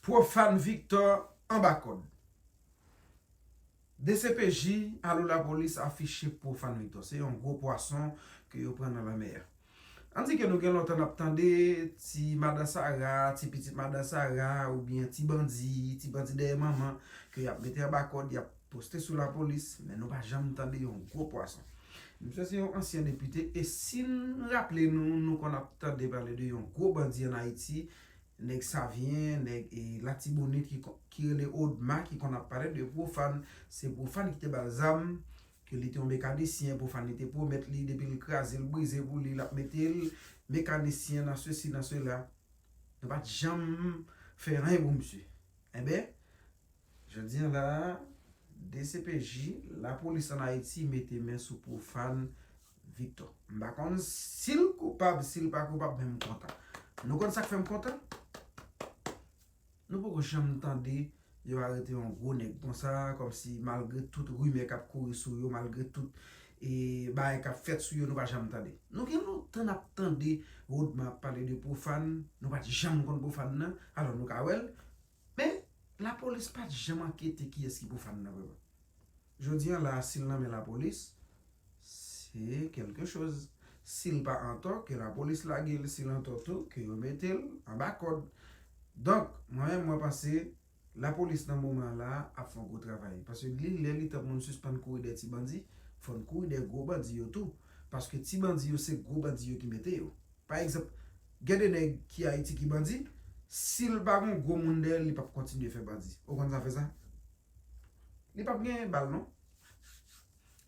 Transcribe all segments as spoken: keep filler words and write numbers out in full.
Profane Victor anba kòd. D C P J, alo lapolis, afiche Profane Victor. Se yon gwo pwason ke yo pran nan lanmè a. Ann di ke nou gen lontan n ap tande ti madan Sara, ti pitit madan Sara, oubyen ti bandi, ti bandi dèyè manman, ke y ap mete anba kòd, y ap poste sou lapolis, men nou pa janm tande yon gwo pwason. Misye se yon ansyen depite, e si n raple nou, nou konn ap tande pale de yon gwo bandi ann Ayiti, nèg Savyen, nèg e Latibonit ki, ki rele Odma, ki konn ap pale de Profane. Se Profane ki te ba l zam, ke li te yon mekanisyen, Profane li te pwomèt li, depi l kraze, l brize pou li, l ap mete l mekanisyen nan sesi, nan sela. Nou pa t janm fè anyen pou misye. Enben, jodi a la, D C P J, lapolis ann Ayiti mete men sou Profane Victor. M pa konn si l koupab, si l pa koupab, men m kontan. Nou konn sa k fè m kontan? Nou poko janm tande yo arete yon gwo nèg konsa, kòmsi malgre tout rimè k ap kouri sou yo, malgre tout e, bagay k ap fèt sou yo, nou pa janm tande. Nou gen lontan n ap tande Odma ap pale de Profane, nou pa t janm konn Profane nan, alò nou ka wè l. Men, lapolis pa t janm ankete kiyès ki Profane nan vrèman. Jodi a la, si l nan men lapolis, se kèlke choz. Si l pa antò, ke lapolis lage l, si l antò tou, ke yo mete l anba kòd. Donk, mwen menm, mwen panse, lapolis nan moman la ap fè yon gwo travay. Paske li lè li tan pou n sispann kouri dèyè ti bandi, fò n kouri dèyè gwo bandi yo tou. Paske ti bandi yo, se gwo bandi yo ki mete yo. Pa egzanp, gen de nèg ki Ayiti ki bandi, si l pa gen gwo moun dèyè l, li p ap kontinye fè bandi. Ou konn sa fè sa? Li p ap gen bal non.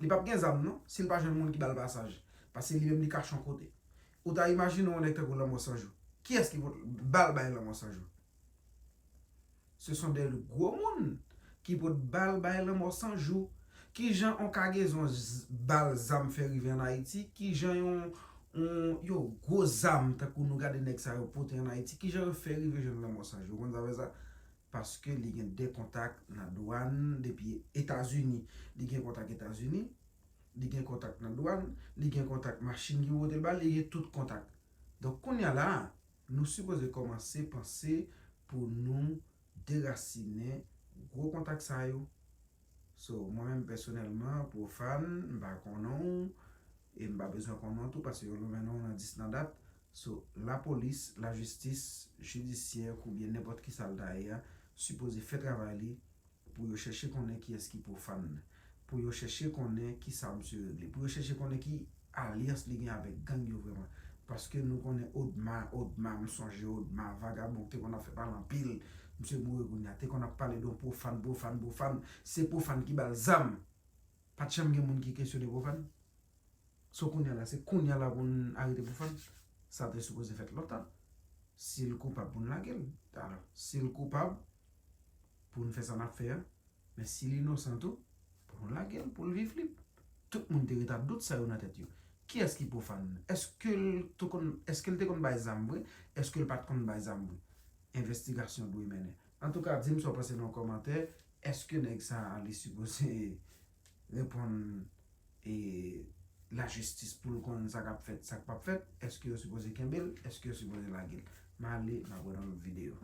Li p ap gen zam non, si l pa jwenn moun ki ba l pasaj. Paske li menm li kache yon kote. Ou ta imajine yon nèg tankou Lanmò Sanjou. Kiyès ki pot bal bay Lanmò Sanjou? Se son de gwo moun ki pot bal bay Lanmò Sanjou. Kijan yon kagezon bal zam fè rive ann Ayiti? Kijan yon, yon, yon gwo zam tankou nou gade nèg sa yo pote ann Ayiti? Kijan yo fè rive jwenn Lanmò Sanjou? Ou konn sa fè sa? Paske li gen de kontak nan dwàn depi Etazini. Li gen kontak Etazini, li gen kontak nan dwàn, li gen kontak machin ki pote l ba l, li gen tout kontak. Donk, kounye a la, nou sipoze kòmanse panse pou nou derasinen gwo kontak sa yo. So, mwen menm pèsonèlman, Profane, m pa konnen w, e m pa bezwen konnen w tou, paske yo lonmen non w nan dis nan dat. So, lapolis, lajistis, jidisyè, oubyen nenpòt ki sa l ta ye a, sipoze fè travay li, pou yo chèche konnen kiyès ki Profane, pou yo chèche konnen ki sa misye regle, pou yo chèche konnen ki alyans li gen avèk gang yo vrèman. Paske nou konnen Odma, Odma, m sonje Odma, vagabon ki te konn ap fè pale anpil, misye mouri kounye a, te konn ap pale de yon Profane, Profane, Profane, se Profane ki ba l zam. Pa t janm gen moun ki kesyone Profane. So kounye a la, se kounye a la pou n arete Profane. Sa te sipoze fèt lontan. Si l koupab pou n lage l. Alò, si l koupab, pou n fè sa n ap fè a. Men si l inosan tou, pou n lage l, pou l viv lib. Tout moun te ret ap dout sa yo nan tèt yo. Kiyès ki Profane? Èske l te konn, èske l te konn bay zam vre? Èske l pa t konn bay zam vre? Envestigasyon dwe mennen. Antouka, di m sa w panse nan yon kòmantè. Èske nèg sa a, li sipoze reponn e lajistis pou l konn sa k ap fèt, sa k p ap fèt? Èske yo sipoze kenbe l? Èske yo sipoze lage l? M ale, m ap wè nan lòt videyo.